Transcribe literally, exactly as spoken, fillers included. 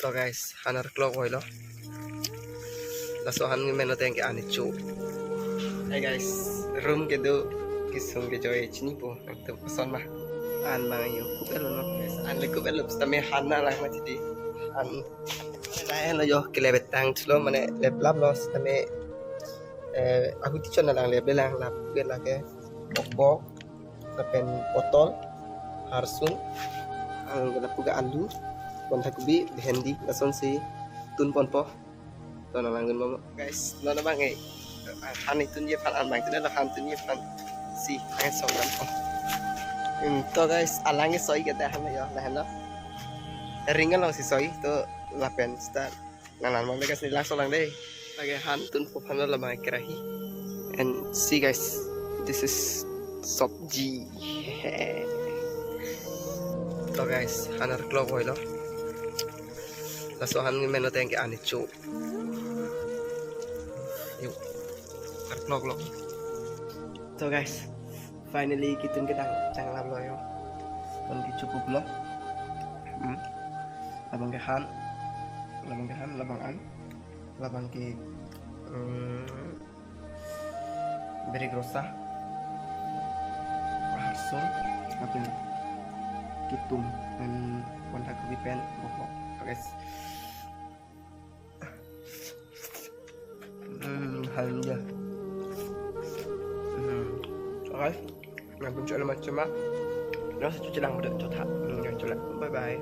To guys, han arklok voilo. Laso han ngi meno teng ke ani chu. Hey guys, room kedo kesung kejoi chinipo. Nangtum koson ma? An bang yo kup elo no. Guys, an le kup elo, sitame han na lang ma chidi. Han. Lahenlo yo, kele betang chulo, mane leplap lo, sitame, eh, ahuti chon na lang, leple lang, lap ke lake bokbok, lapen potol, harsun, ang lapu ke alu, bondhakobi, bhendi, lasonsi tun ponpo. To nang langdun mo guys, non abang eh, han tun ye phan, an bang tun lo, han tun ye phan. Si, ang song lam po. Hmm, to guys, alang ke soi kita han yo, lahenlo. Ring alongsi soi, to lapen sita nang lang bang deh guys, ni laso lang deh. Lake han tunpo aphan lo labang kerahi. And see guys, this is sabji. To guys, han arklok voilo. Laso han ngi meno teng ke ani chu. Yo. Arklok lo. To guys, finally ketun kedang changlamlo yo. Pon ke chukuplo. Hmm. Labang ke han, labang ke han, labang an, labang ke, mm, bere grosa, harsun, lapen ketum, dan bondhakobi pen bokbok. Guys. Hmm, han ya. Hmm. Guys, nangtum cholo macam ma? Nasi cuci lang udah chotha. Hmm, ya, cholo. Bye bye.